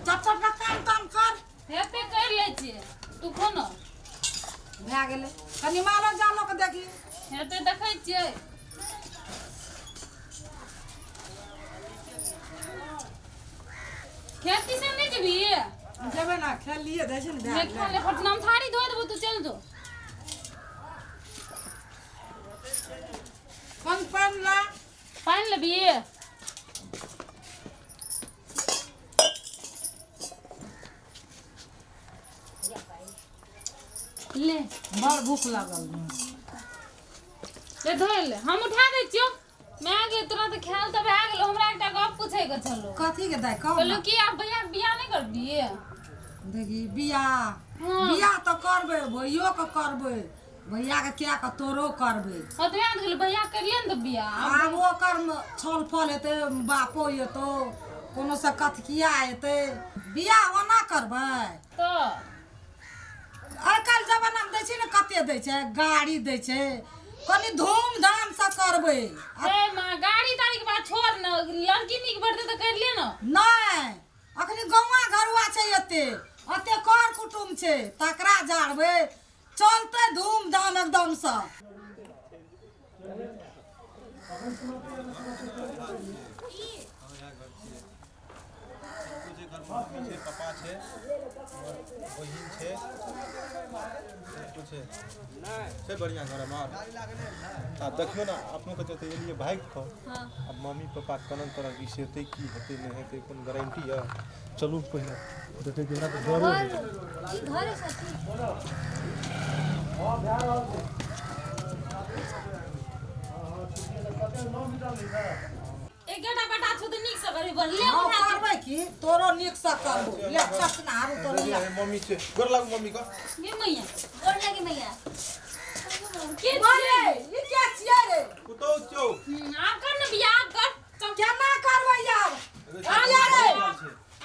चट चट के काम ताम कर। हेतै, करि लै छियै, तू खो ने। भए गेलै, कनि मालो जालो के देखी। हेतै, देखै छियै। खेती से नहि जेबही? जेबै ने, खेलिए दै छै ने, भए नहि गेलै। खा ले फटना, हम थारी धो देबो, तू चल जो। कोन पानि ला। पानि लेबही? ले। बड़ भूख लागल। ले, धो ले, हम उठा दै छियौ। माय गे, तोरा तऽ खायल तऽ भए गेलो, हमरा एकटा गप पूछै के छलो। कथी के दाइ, कहू। कहलहुँ कि आब भैया के बियाह नहि करबिही? देखी, बियाह? हाँ। बियाह तऽ करबै, भैयो के करबै, भैया के क्या के तोरो करबै। हाँ, तऽ याद गेलो, भैया करिए ने तऽ बियाह। आब ओकर छल फल हेतै, बापो एतौ, कोनो से कथकिया हेतै, बियाह ओना करबै? तऽ आइ काल्हि जमानामे दै छै ने, कते दै छै, गाड़ी दै छै, कनि धूमधामसँ करबै। ए माँ, गाड़ी ताड़ी के बात छोड़ ने, लड़की नीक बढ़तै तऽ करि ले ने। नहि, अखनी गौआ घरुआ छै, एते एते कर कुटुम छै, तकरा जारबै, चलतै धूमधाम एकदमसँ। छै घरमे, मम्मी छै, पापा छै, बहिन छै, सब छै, छै बढ़िआँ घर हमर। आ देखियौ ने, अपनो के तऽ एलियै भागि कऽ। आब मम्मी पापा कोना तरह रिसेतै, की हेतै, नहि हेतै, कोन गारंटी यऽ? चलू पहिने देखै छी, हमरा तऽ डरो होइए। ई घर सची? एकेटा बेटा छौ तऽ नीक से करबी, ले। हँ। उठा। करबै की, तोरो नीकसँ करबो। ले चटना आरो तोरो ले। मम्मी छै, गोर लागू मम्मी के। गे मैया। गोर लागे मैया। के? अरे, ई के छियै रे? पुतहु छौ। आब कर ने बियाह, आब कर चल। केना करबै यार? आया रे।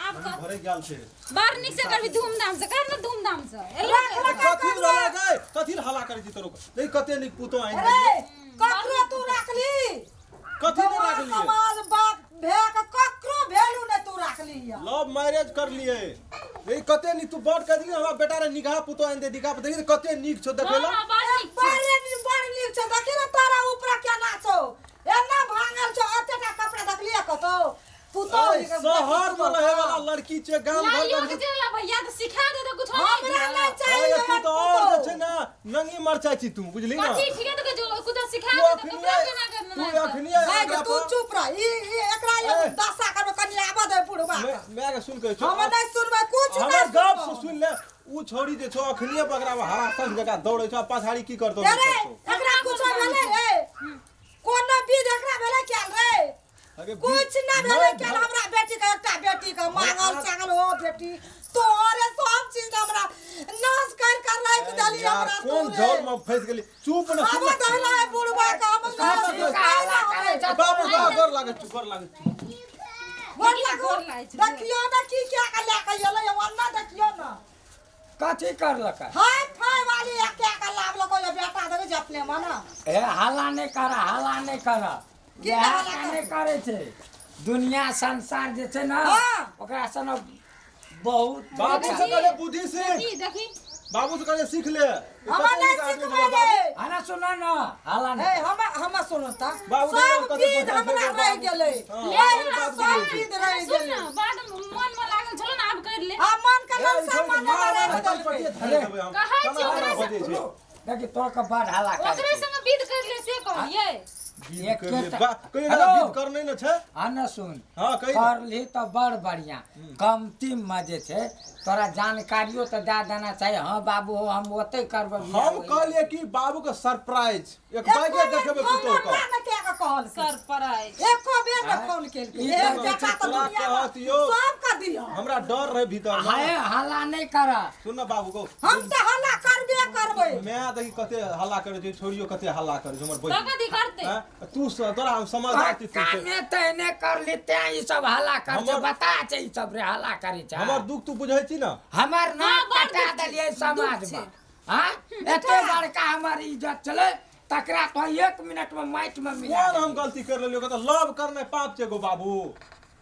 आब कर। घरे गेल छै। बड़ नीक से करबी, धूमधाम से कर ने, धूमधाम से एलो। राख राख। कथी लऽ गए, कथी हल्ला करै छी तोरो? देख, कते नीक पुतहु आनि अरे देलियै। ककरो तू राखली? कथी नहि राखलियै? समाज बाप भए के ककरो वैल्यू नहि तू राखली या। लव मैरिज कर लिए। ए कते नीक तू बड़ कह दिली हमरा बेटा रे, निगाह पुतहु आनि दे, निगाह। देखी कते नीक छौ, देखै ला। हाँ, बड़ नीक छै। बड़ नीक, बड़ नीक छौ। देखी ने, तारा ऊपरा केना छौ, एना भांगल छौ, एतेटा कपड़ा देखलियै कतौ पुतहु? ऐ, शहर में रहे वाला लड़की छै, गाम घर लाइयो के के चलला भैया तऽ सिखा दे तऽ कुछो हमरा नहीं। नहि चाही ऐ, तू एहन तऽ और जे पुतहु। छै ने, नंगी मरचाइ छी तू, बुझली ना? कथी ठीक है तऽ कुछो सिखा तू दे तऽ अखनिये कपड़ा केना करना। तू अखनिये भाइ एकरा गे, तू पर- चुप रह। ई ई एकरा ए। एगो दशा करबै, कनि आबऽ दे बुढ़वा के। मैं के सुन के छौ। हम नहि सुनबै कुछ। हमर नहि गप सुनबै। से सुन ले, उ छौड़ी जे छौ, अखनिये बकरा में हरा संग जकाँ दौड़ै छौ, आ पछाड़ी की करतौ, रे नहि करतौ। एकरा कुछो भेलै रे? कोनो विध एकरा भेलै कैल रे? अगे कुछ ना भेलै नहि कैल हमरा बेटी के, एकटा बेटी के मांगल चांगल हो बेटी तोहरे सब चीज हमरा नाश कर कर राखि देली। यार, हमरा कोन तू रे। झोल में फंस गेली? चुप न, सुन। आब दहला है बुढ़वा के हम बाबू बा, गोर लागै छी, गोर लागै छी। गोर लागू। गोर लागै छी। देखियो ने, की क्या के लए के एलै ओन्ना, देखियो ने। कथी करलकै? हाय फाय वाली क्या के लाबलको ये बेटा, देखै छै अपने मने। ए, हल्ला नहि कर, हल्ला नहि कर। की इएह हल्ला नहि करै छै। दुनिया संसार जे छै ने, ओकरा सन बहुत। बाबू से कहले बुद्धि सीख। देखी, देखी। बाबू से कहले सीख ले। हमरा नहि सिखबै रे। हना, सुन न, हल्ला ए नहि। हम हम सुनो त। बाबू सब कते विध बच्चा हमरा छै, रहि बाबू। गेलै। हाँ, ले, बात सब बुझै छी। विध रहि सुन गेलै। ने, बाद में मन में लागल छलो ने, आब कर ले। आ मन के ललसा मन हमरा रहि देलकै। कहै छी ओकरा से। देखी, तोर के बड़ हल्ला करै ओकरे छै। संग विध कर ले से कहलियै। हेलो। विध करने न छै। हाँ न, सुन। हाँ, कही ने। करली तऽ बड़ बढ़िया। कमती में जे छै, तोरा जानकारियो तऽ दए देना चाही। हाँ बाबू हो, हम ओतै करबै बियाह। हम ओहि। कहलिए कि बाबू के सरप्राइज एक बाइके देखेबै पुतोह के। ने क्या के कहलकै? सरप्राइज। एको बेर ने फोन केलकै। ई एहन तऽ बेटा तऽ तोरा दुनिया कहत मे यौ। सब के दियौ। हमरा डर रहे भीतर में। हाय, हल्ला नहि कर। सुन न बाबू को। हम तऽ हल्ला करबे करबै। मैं देखी कते हल्ला करे छै, छोड़ियो, कते हल्ला करे छै हमर तऽ बहिन। कथी करतै? हैं? तू तोरा हम समझदार छी तू छै। कामे तऽ एने करली तें ई सब हल्ला कर छै। बता छै ई सब रे, हल्ला करै छै। हमर दुख तू बुझै छी ना? हमर नाक हाँ, बड़ कटा दुख छै, देलियै दुख समाज छै। मे। हाँ, एते बड़का हमर इज्जत छलै, तकरा तो एक मिनट में माटि में मिला कोन हम गलती कर लेलियो? तऽ लव करनाइ पाप छै गो बाबू?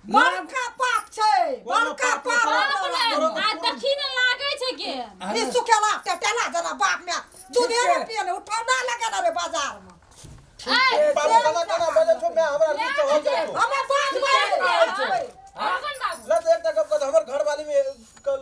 बड़का पाप पाप छै, कोनो बड़का पाप पाप। बाप रे, आ देखी ने लागै छै के। ई सुखेला टेटेला जना बाप में दूधे ठीक छै। ने पियने उठौना लगे रे बाजार में। ए, बाबू केना केना बजै छौ मैं हमरा रीत चढ़ल जाइ छौ। हमे बाजबै। अपन बाबू। ले तऽ एकटा गप कह, हमर घरवाली में कल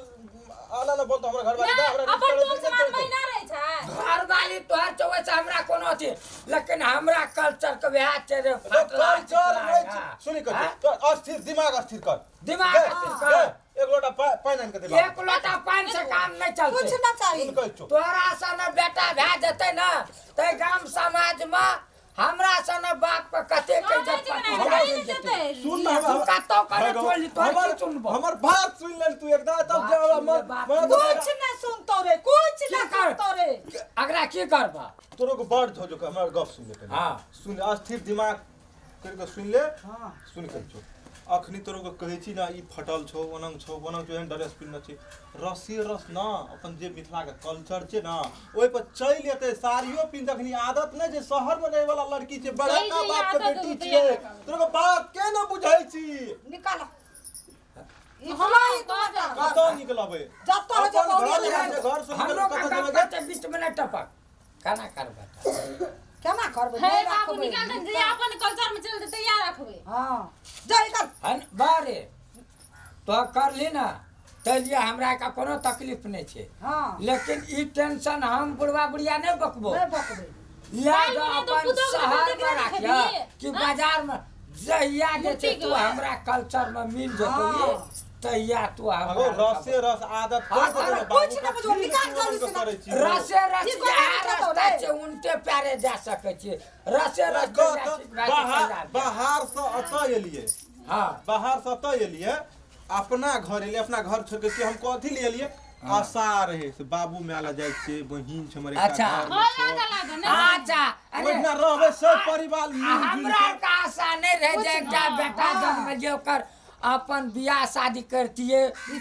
आना न बोलतो हमर घरवाली ना, दे हमरा रीत अपन चढ़ल टोल जाइ समाज छै। महीना रहै छै। घरवाली तोहर चौबे से हमरा कोनो अथी, लेकिन हमरा कल्चर के वएह छै रे। तो कल्चर नहि छै। सुनी कर तो अस्थिर दिमाग अस्थिर कर, दिमाग गे, अस्थिर कर। गे, एक लोटा पानि आनि के दे बाबू। एक लोटा पानि से काम नहीं कुछ चलते। ना चाही। सुन कहै छौ। तोहरा सन बेटा भए जेतै ने ते गाम समाज में हमरा सन बाप के कते के कहै इज्जत छै कि पति नहि, भए गाड़ी नहि जेतै। देतै। सुन ना तू कतौ करे छोड़ली तोहर की सुनबो? हमर बात सुन लेल तू एकदा तब बात जे हमरा सुन ले, मन बात मन सुन ले। कुछ नहीं सुनतो रे, कुछ की नहीं कर? सुनतो रे। अगला की करबा? तोरो के बड़ झो जो हमर गप सुन ले पहिले। हाँ। सुन, अस्थिर दिमाग कर के सुन ले। हाँ। सुन के छौ अखनी तोरो के कहै छी ना ई फटल छौ ओनंग छौ ओनंग छौ, एहन ड्रेस पिन्हने छी, रसे रस ना अपन जे मिथिला के कल्चर छै ना ओहि पर चलि एतै। साड़ियो पिन्ह अखनी आदत नहि छै, शहर में रहै वाला लड़की छै, बड़का जे बाप के आदत बेटी होतै, छियै। आदत। तोरो के बात के ना बुझै छी? निकाल ई हाँ, फलाई कह दे। कतऽ निकलबै? जतऽ होइ छै अपन बहुरिया घर लगा छै, घर से निकल हमरो कतऽ का जेबै? गप के बीच में नहीं टपक, केना करबा? केना करबै? हे नहि बाबू, राखबै। निकाल दे, जे अपन कल्चर में चलतै तैयार रखबै। हाँ जा निकाल। हन बारे तो कर ली ना तै लिए हमरा का कोनो तकलीफ नहीं छै। हाँ। लेकिन ई टेंशन हम बुढ़वा बुढ़िया नहीं बकबो। नहीं बकबै। ले काल्हि जाओ मने तो अपन पुतोह के शहर बेटी में के राखिया रखबिही। कि बाजार में जहिया जे छै मुट्ठी तू के। हमरा कल्चर में मिल जेतौ हाँ। तहिया तू अगो हमरा रसे रस आदत हाँ, कर देबै अरे बाबू कुछ के, ना बुझो, ठीक निकाल जल्दी से ना। करै छी। रसे रस की कोना जहाँ निकलतौ रास्ता रे? छै उनटे प्यारे जा सकै छियै। रसे रस जहिया ठीक भए जेतै, बाहर तहिया। बाहर से अतऽ एलियै। हाँ। बाहर से अतऽ एलियै, अपना घर एलियै, अपना घर छोड़ के हम कथी लिए एलियै? आशा रहे से बाबू मेला जाइ छियै, बहिन छै हमर एकटा अच्छा। घरमे हाँ, छै। लागा, लागा, नहि। अच्छा अरे ओहिठिना रहबै सब परिवार मिल जुलि हमरा के। के आशा नहीं रहे जे एकटा बेटा जन्म जे ओकर अपन बियाह शादी करतिए,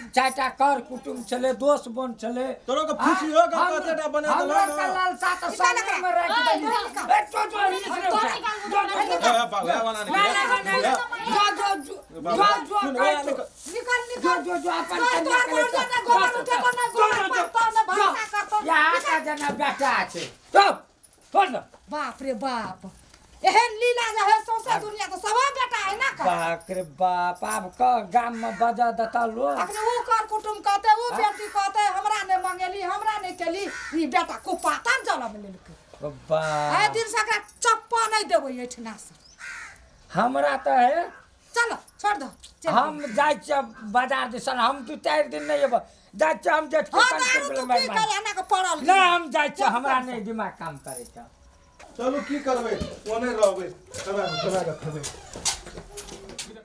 चारिटा कर कुटुम्ब छलै, दोस्त बन छलै। तोरो के खुशी हो के कतेटा बना हमरो देलहो के ना। लालसा तऽ निकाल सने एकरा। में राखि देलियै। ए, जो, जो, हिंस नहि उठा। जो, जो, जो, ए, बाबू, ए, वाला ना, ना, ना, ना, निकल। जो, जो, जो, जो, जो, सुन, कहै वाला छौ। निकल। निकाल जो, निकाल। जो, जो, अपन तोहर कन्या के घर लेके। जेतै, गोबर जो, उठेतौ, नहि जो, गोबर जो, पारतौ, नहि जो, भनसा करतौ। यहाँ का जेना बेटा छै। चुप, छोड़ दो। बाप रे बाप, एहन लीला जे है सौंसे दुनिया तऽ सब बेटा है ना कर। बाप रे बाप, आब क गाम में बजा देता लोग। अखने ऊ कर कुटुम कहते, ऊ बेटी कहते हमरा नहि मंगेली, हमरा नहि केली, ई बेटा कुपातर जलम लेलकै। बाप। एहि दिन से एकरा चप्पा नहि देबै एहिठिना से। हमरा तऽ है। चलो छोड़ दो, चल। हम जाइ छियै बाजार दिसन, हम 2-4 दिन नहि अयबै। जाइ छियै हम जेठ के हाँ, पाँच दारू किलो तू मारि पी मारि। के एना के पड़ल। नहि, हम जाइ छियै, हमरा नहि दिमाग काम करै छै। चलू की करबै, ओने रहबै, केना केना के खेबै।